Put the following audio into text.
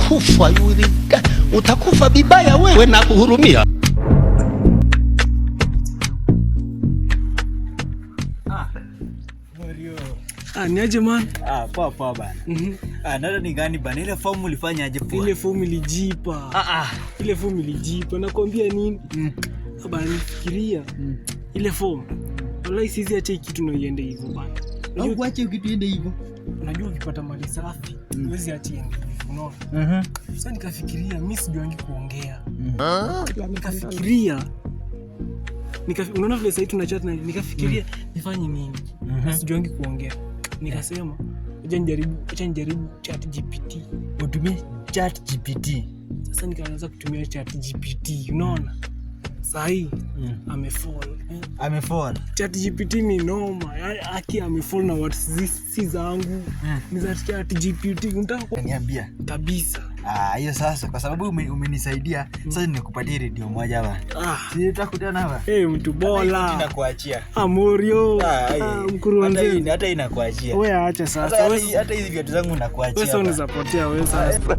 Utakufa, you will die. Utakufa vibaya wewe nakuhurumia. Ah, niaje man? Ah, poa poa bana. Ah, nada ni gani bana? Ile fomu ulifanya aje poa? Ile fomu ilijipa. Ah ah. Ile fomu ilijipa. Nakwambia nini? Ah, bana nifikiria. Ile fomu. Wallahi sizi acha hii kitu na iende hivyo bana. Au kuache kitu iende hivyo. Unajua ukipata mali safi, huwezi acha iende hivyo, unaona? Sasa nikafikiria mimi sijuangi kuongea. Nikafikiria unaona vile sasa tuna chat na nikafikiria nifanye nini? Na sijuangi kuongea. Nikasema acha nijaribu Chat GPT. Utumie Chat GPT. Sasa nikaanza kutumia Chat GPT, unaona? Saa hii amefall. Amefall. Chat GPT ni noma. Yaani aki amefall na watu si zangu. Ni za Chat GPT. Unataka Niambia. kabisa. Ah, hiyo sasa kwa sababu umenisaidia, sasa nikupatie redio moja bana. Ah, Si tutakutana hapa. hey, mtu bola. Nakuachia. Amorio. Ah, Ah, hata mkurugenzi. hata hii nakuachia. Wewe acha Sasa sasa. hata hizi viatu zangu nakuachia. Wewe sasa bana. unaweza potea wewe sasa.